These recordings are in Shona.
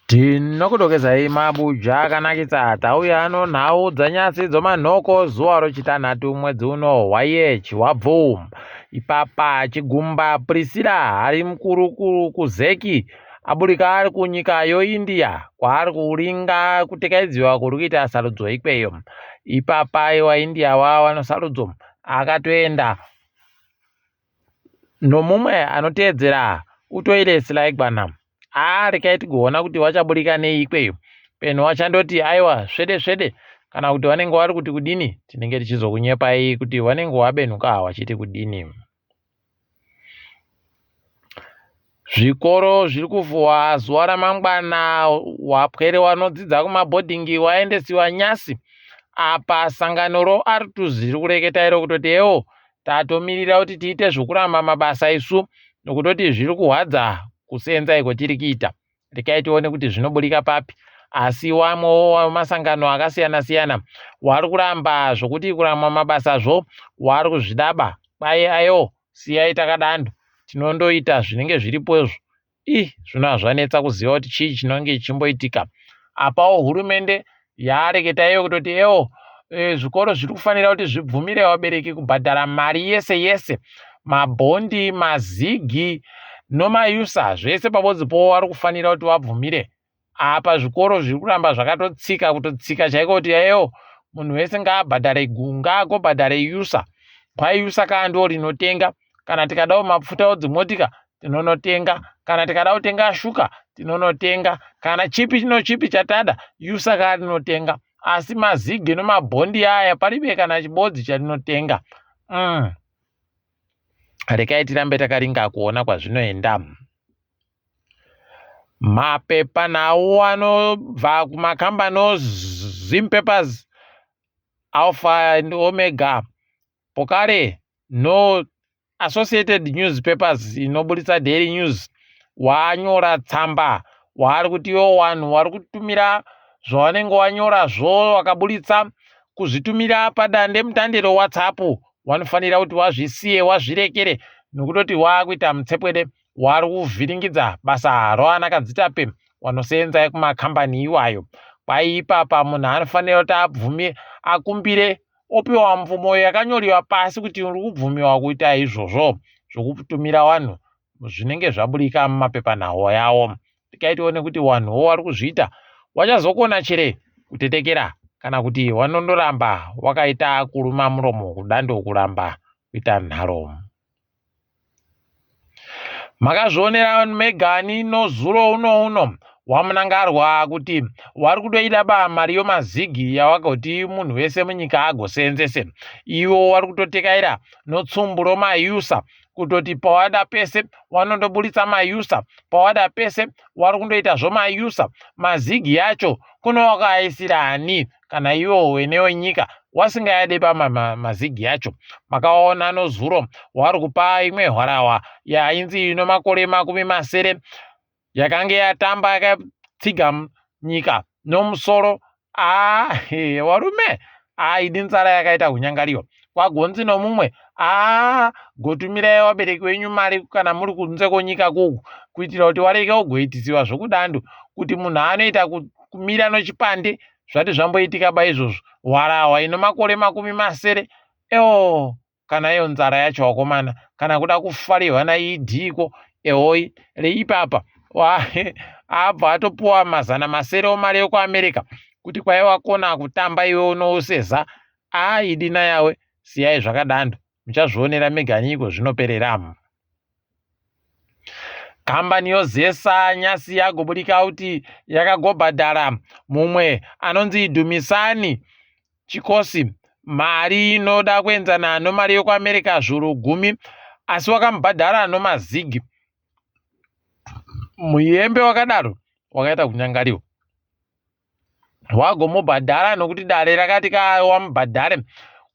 Tinokudokezai mabuja akanakisa tauya ano nhau dzanyasi dzomanhoko zuva rochitanhatu mwedzi uno hwaye chiwabvu. Ipapa Chigumba Priscilla ari mukuru kuZeki aburika ari kunyika yoIndia kwaari kuringa kutekaidziwa kuri kuita sarudzo ikweyo. Ipapa iwa India wawa nosarudzo akatoenda nomumwe anoteedzera utoile Silaigwana. Haa rekai tigoona kuti wachaburika nei ikweyo. Penhu wachandoti aiwa svede svede kana kuti wanenge wari kuti kudini tinenge tichizokunyepai kuti wanenge wabenhuka wachiti kudini. Zvikoro zviri kuvhuwa zuva ramangwana wapwere wanodzidza kumabhodhingi waendesiwa nyasi apa sangano roArtuz riri kureketa iro kutoti ewo tatomirira kuti tiite zvokuramba mabasa isu nokutoti zviri kuhwadza kuseenza iko tiri kuita rekai tione kuti zvinoburika papi asi wamwewo wamasangano akasiyana siyana wari kuramba zvokuti kuramwa mabasazvo wari kuzvidaba kwaye ayo siyai takadando tinondoita zvinenge zviripo izvo Ih zvino hazvanetsa kuziva kuti chii chinonge chichimboitika. Apawo hurumende yareketa iyo kutoti ewo e, zvikoro zviri kufanira kuti zvibvumire vabereki kubhadhara mari yese yese mabhondi mazigi nomayusa zvese pabodzi powo vari kufanira kuti vabvumire apa zvikoro zviri kuramba zvakatotsika kutotsika chaiko kuti ewo munhu wese ngaabhadhare ngaagobhadhare yusa kwai yusa kaa ndo rinotenga kana tikadawo mapfuta dzimotika tinonotenga kana tikada kutenga shuka tinonotenga kana chipi chino chipi chatada yusa kaa rinotenga asi mazigi nomabhondi aya paribe kana chibodzi chatinotenga mm. Rekai tirambe takaringa kuona kwazvinoenda. Mapepanhau anobva kumakambani oZimpapers, Alpha and Omega, Pokare no Associated Newspapers inoburitsa Daily News wanyora tsamba waari kuti iwo wanhu wari kutumira zvawanenge wanyora zvo wakaburitsa kuzvitumira padande mutande reWhatsApp wanofanira kuti wazvisiye wazvirekere nokutoti waakuita mutsepwede wari kuvhiringidza basa roana kadzitape wanoseenza kumakambani iwayo kwai ipapa munhu anofanira kuti abvume akumbire opiwa mvumo yakanyoriwa pasi kuti uri kubvumiwa kuita izvozvo zvokutumira vanhu zvinenge zvaburika mumapepanhau yawo tikai tione kuti wanhuwo wari kuzviita wachazokona chere kutetekera kana kuti wanondoramba wakaita kuruma muromo kudando kuramba kuita nharo Makazvionera mega nino zuro uno uno wamunangarwa kuti wari kutoida ba mari yomazigi yawakoti munhu wese munyika agoseenzese iwo wari kutotekaira notsumbu romayusa kutoti pawada pese wanondoburitsa mayusa pawada pese wari kundoita zvomayusa mazigi yacho kuno wakaaisira ani kana iwo wene wenyika wasingayade pamazigi yacho makaona nozuro wari kupa imwe hwarawa yainzi ino makore 60 yakange yatamba yakatsiga nyika nomusoro aa warume aidi nzara yakaita kunyangariwa kwagonzi nomumwe aa gotumirai vabereki venyu mari kana muri kunze kwenyika kuku kuitira kuti wareke kugoitisiwa zvokudando kuti munhu anoita kumira nochipande zvati zvamboitika ba izvozvo hwarahwa ino makore 60 eo kana iyo nzara yacho wakomana kana kuda kufarirwa naED ko ehoi reipapa abva atopuwa 600 omari yekuAmerica kuti kwai wakona kutamba iwe unouseza aidi nayawe siyai zvakadando muchazvionera mega nyiko zvinoperera Kambani yoZesa nyasi yagoburika kuti yakagobhadhara mumwe anonzi Dumisani Chikosi mari inoda kuenzana nomari yokuAmerica zvuru gumi asi wakamubhadhara nomazigi. Muyembe wakadaro wakaita kunyangariwa. Wagomubhadhara nokuti dare rakati wamubhadhare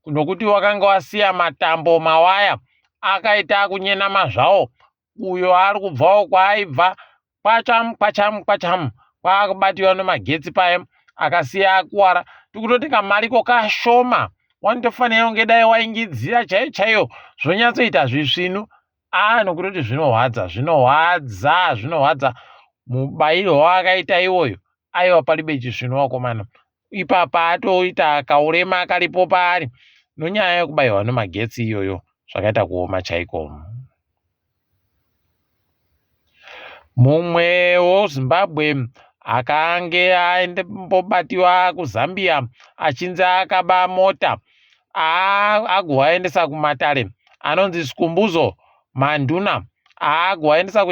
nokuti wakanga wasiya matambo mawaya akaita kunyenama zvawo uyo ari kubvawo kwaaibva kwachamu kwachamu kwachamu kwaakubatiwa nemagetsi paye akasiya akuwara tikutoti kamariko kashoma wanotofanira kunge dai waingidzira chaiyo chaiyo zvonyatsoita zvisvinu aa nokutoti zvinohwadza zvinohwadza zvinohwadza. Mubayiro waakaita iwoyo aiwa palibe chisvinu wakomana. Ipapa atoita kaurema karipo paari nonyaya yekubayiwa nemagetsi iyoyo zvakaita kuoma chaiko. Mumwe woZimbabwe akange aimbobatiwa kuZambia achinzi akaba mota agovaendesa kumatare anonzi Skumbuzo Manduna agovaendesa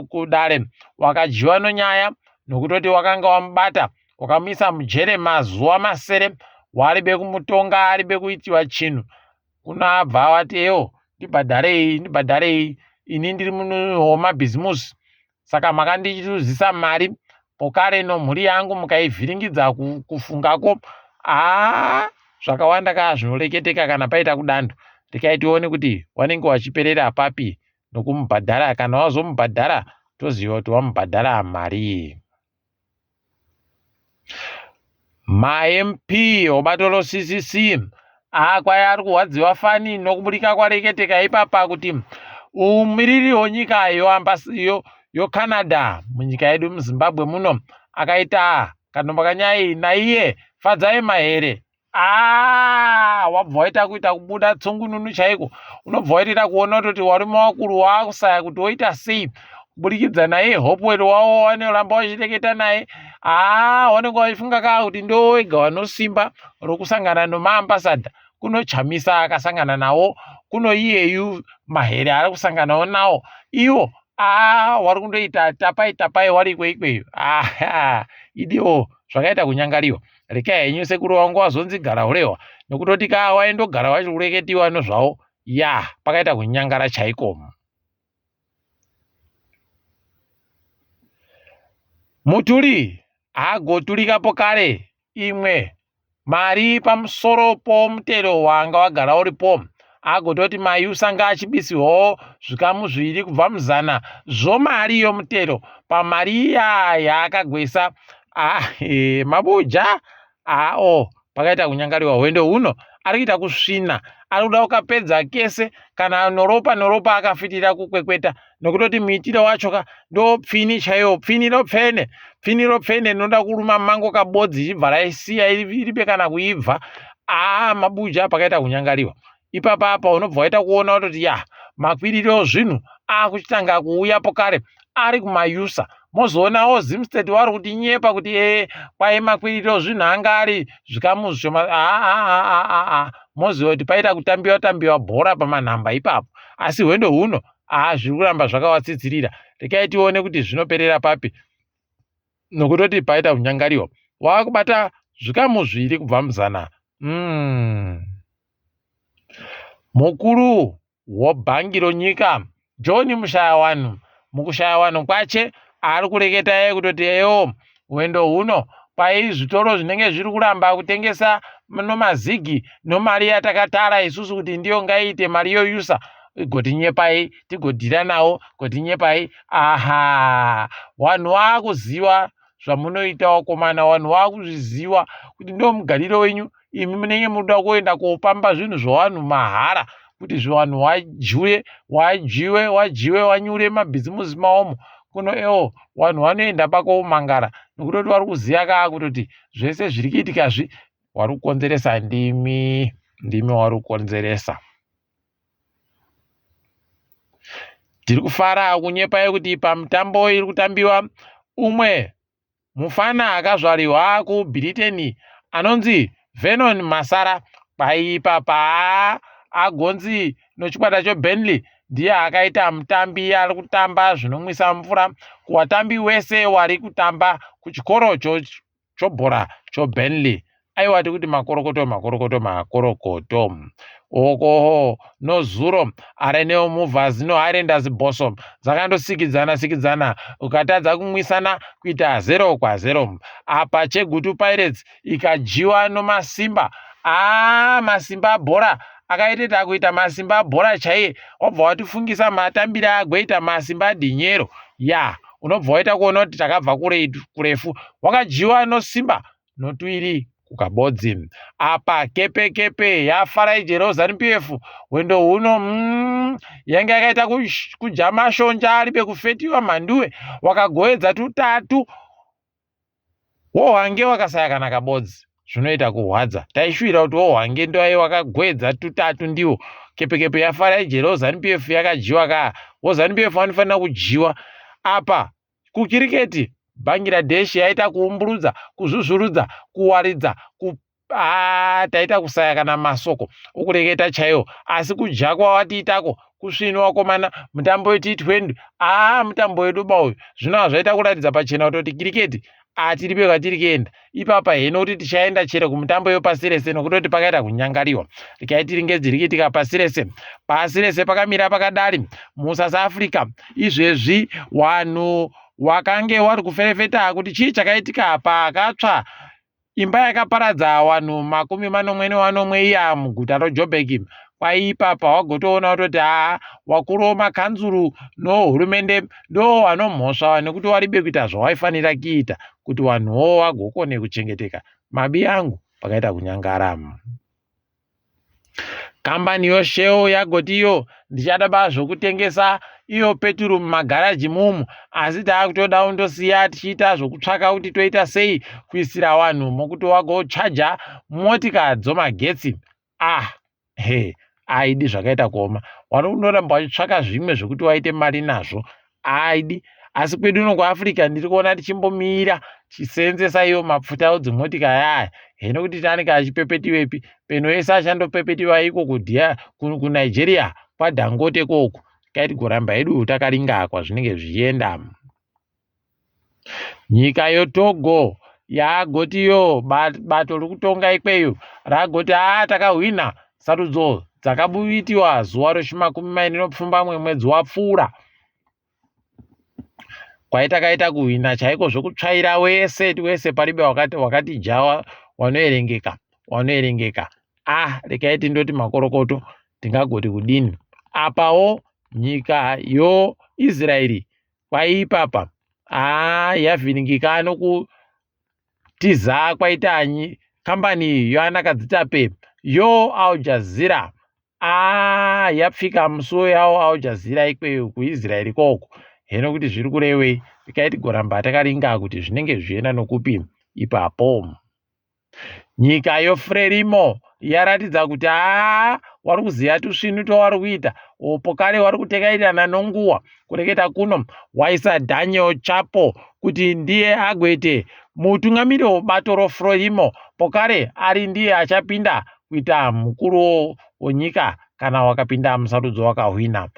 kudare wakadyiwa nonyaya nokutoti wakanga wamubata wakamuisa mujere mazuva masere waribe kumutonga aribe kuitiwa chinhu kuno abva awati ewo ndibhadharei ndibhadharei ini ndiri munhu wemabhizimusi saka makandiluzisa mari pokare nomhuri yangu mukaivhiringidza kufungako haa zvakawanda kaa zvinoreketeka kana paita kudando rekai tione kuti wanenge wachiperera papi nokumubhadhara kana wazomubhadhara toziva kuti wamubhadhara marii MaMP obato roCCC akwai ari kurwadziwa fani nokuburika kwareketeka ipapa kuti umiriri wenyika yoCanada munyika yedu muZimbabwe muno akaita kanomba kanyai naiye Fadzai Mahere Ah, wabva waita kuita kubuda tsungununu chaiko unobva waitira kuona kutoti warume wakuru waakusaya kuti woita sei kuburikidza naye Hopewell wavo wanoramba wachireketa naye haa wanenge wachifunga kaa kuti ndo wega wanosimba rokusangana nomaambassadha kuno Chamisa akasangana nawo kuno iyeyu Mahere ari kusanganawo nawo iwo aa wari kundoita tapai tapai wari ikwe ikweyo aa idiwo zvakaita kunyangariwa rekai henyu sekuru wangu wazonzi gara urewa nokutoti kaa waindogara wachiureketiwa nozvawo ya pakaita kunyangara chaiko mutuli agotulikapo kare imwe mari pamusoro pomutero wanga wagara uripo agototi mayusa ngaachibisihwawo zvikamu zviviri kubva muzana zvomari yomutero pamari iya yaakagwesa ah, e, mabuja ao ah, pakaita kunyangariwa hwendo huno ari kuita kusvina ari kuda kukapedza kese kana noropa noropa akafitira kukwekweta nokutoti muitiro wacho ka ndopfini chaiwo pfini ropfene pfini ropfene rinoda kuruma mango kabodzi ichibva raisiya iribe kana kuibva aa mabuja pakaita kunyangariwa ipapa apa unobva waita kuona kutoti ya makwiriro ozvinhu akuchitanga kuuya pokare ari kumayusa mozoonawo zimstate wari kutinyepa kuti ee kwai makwiriro ozvinhu anga ari zvikamu zvishoma aa moziva kuti paita kutambiwa tambiwa bhora pamanhamba ipapo asi hwendo huno aa zviri kuramba zvakawatsitsirira rekai tione kuti zvinoperera papi nokutoti paita kunyangariwa waakubata zvikamu zviviri kubva muzana mm. Mukuru wobhangi ronyika John Mushayawanhu mukushayawanhu kwache ari kureketa iye kutoti eyo hwendo huno kwai zvitoro zvinenge zviri kuramba kutengesa nomazigi nomari yatakatara isusu kuti ndiyo ngaiite mari yoyusa gotinyepai tigodhira nawo gotinyepai aha wanhu waakuziva zvamunoita wakomana wanhu waakuzviziva kuti ndo mugariro wenyu imi munenge munoda kuenda kopamba zvinhu zvevanhu mahara kuti zvivanhu wajuye wajiwe wajiwe wanyure mabhizimusi maomo kuno ewo vanhu vanoenda pakomangara nokutoti vari kuziva kaa kutoti zvese zviri kuitika zvi wari kukonzeresa ndimi ndimi wari kukonzeresa tiri kufara kunyepai kuti pamutambo iri kutambiwa umwe Mufana akazvarirwa kuBritain anonzi Vernon Masara kwaipa paagonzi nochikwata cheBurnley ndiye akaita mutambi ari kutamba zvinomwisa mvura kuwatambi wese wari kutamba kuchikoro chobhora choBurnley. Aiwa tikuti makorokoto makorokoto makorokoto. Okoho nozuro Areneo Movers noHighlanders Bosso dzakandosikidzana sikidzana ukatadza kumwisana kuita 0 kwa 0. Apa Chegutu Pirates ikadyiwa nomasimba. Aa masimba bhora akaiteta kuita masimba bhora chaiye wabva watifungisa matambire agoita masimba dinyero ya unobva waita kuona kuti takabva kurefu wakadyiwa nosimba notuiri kukabodzi. Apa kepe kepe yaFarai Jere Zanu PF hwendo huno yange yakaita kuja mashonja aribe kufetiwa mhanduwe wakagoedza tutatu wohwange wakasaya kana kabodzi zvinoita kuhwadza taishuwira kuti wohwange ndoai wakagwedza tutatu ndiwo kepekepe yaFarai Jere Zanu PF yakadyiwa kaa woZanu PF vanofanira kudyiwa apa kukiriketi Bangladesh yaita kuumburudza kuzvuzvurudza kuwaridza ku ah, taita kusaya kana masoko okureketa chaiwo asi kudya kwawatiitako kusvini wakomana mutambo weT20 aa mutambo wedu ba uyu zvino hazvaita kuratidza pachena kutoti kiriketi atiripe kwatiri kuenda ipapa heno kuti tichaenda chero kumutambo yepasi rese nokutoti pakaita kunyangariwa regai tiringe dziri kuitika pasi rese pasi rese pakamira pakadari musouth africa izvezvi vanhu wakange wari kuferefeta kuti chii chakaitika pakatsva imba yakaparadza vanhu 77 iya muguta roJoburg kwaipapa wagotoona kutoti haa wakuru wemakanzuru nohurumende ndo vanomhosva nekuti waribe kuita zvawaifanira kuita kuti vanhuwo vagokone kuchengeteka mabi angu pakaita kunyangara kambani yoShell yagoti iyo ndichada ba zvokutengesa iyo peturu mumagaraji mumu asi taakutoda kundosiya tichiita zvokutsvaka kuti toita sei kuisira vanhu mokuti wagochaja motika dzomagetsi ah he aidi zvakaita kuoma vanondoramba vachitsvaka zvimwe zvekuti waite mari nazvo aidi asi kwedu uno kuafrica ndiri kuona tichimbomira tichiseenzesa iyo mafuta dzimotika ayaya heno kuti tanenge achipepetiwepi peno ese achandopepetiwa iko kudhiya kunigeria kwadangote koko kaiti kuramba hedu takaringa kwazvinenge zvichienda nyika yotogo yaagoti yo bato rikutonga ikweyo ragoti haa takahwina sarudzo dzakabuitiwa zuva rechimakumi mairi nepfumbamwe mwedzi wapfuura kwaitakaita kuhwina chaiko zvokutsvaira wese wese paribe wakati wakati jawa wanoerengeka wanoerengeka ah rekai tindoti makorokoto tingagoti kudini apawo nyika yoisraeri kwaiipapa haa yavhiringika nokutiza kwaita kambani yoanakadzitape yo Al Jazeera aa yapfika musuwo yawo Al Jazeera ikweyo kuisraeri ikoko heno kuti zviri kurevei rekai tigoramba takaringa kuti zvinenge zvichienda nokupi ipapo nyika yofrelimo yaratidza kuti haa wari kuziva tusvinu twawari kuita opo kare wari kutekairirana nonguwa kureketa kuno waisa daniel chapo kuti ndiye agoite mutungamiri webato rofrelimo pokare ari ndiye achapinda kuita mukuru wenyika kana wakapinda musarudzo wakahwina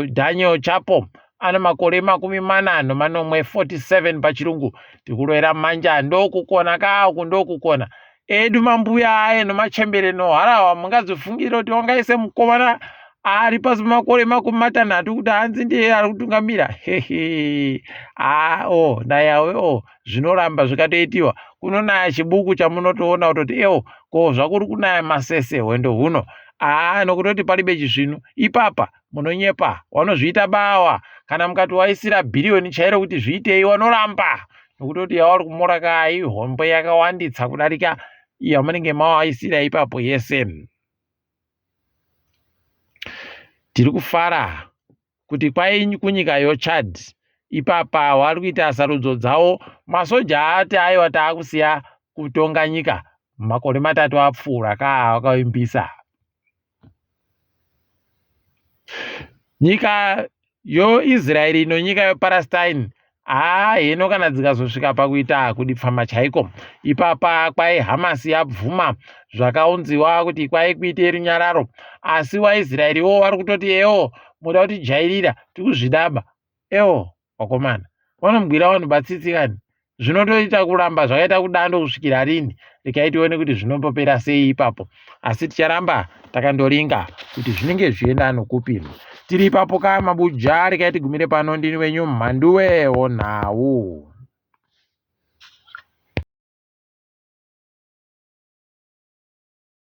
daniel chapo ane makore 47 47 pachirungu tikuroera manja ndokukona kauku ndokukona edu mambuya aye nomachembere noharawa mungazofungire kuti wangaise mukomana ari pasi pemakore 60 kuti hanzi ndiye ari kutungamira hehe aa o nayawe o zvinoramba zvikatoitiwa kunonaya chibuku chamunotoona kutoti ewo ko zvakuri kunaya masese hwendo huno aa nokutoti paribe chisvinu ipapa munonyepa wanozviita bawa kana mukati waisira bhiriyoni chairo kuti zviitei wanoramba nokutoti yauri kumora kai hombe yakawanditsa kudarika yamunenge mawaisira ipapo yese tiri kufara kuti kwai kunyika yochad ipapa vari kuita sarudzo dzavo masoja ati aiwa taakusiya kutonga nyika makore 3 apfuura kaa vakavimbisa nyika yoisraeri nonyika yopalestine haa heno kana dzikazosvika pakuita kudipfama chaiko ipapa kwai hamas yabvuma zvakaunziwa kuti kwai kuite runyararo asi waisraeriwo vari kutoti ewo muda kutijairira tikuzvidaba ewo vakomana vanomugwira vanhu batsitsi kani zvinotoita kuramba zvakaita kudando kusvikira rini regai tione kuti zvinombopera sei ipapo asi ticharamba takandoringa kuti zvinenge zvichienda nokupi tiri ipapo ka mabuja regai tigumire pano ndini wenyu mhanduwe wonhau.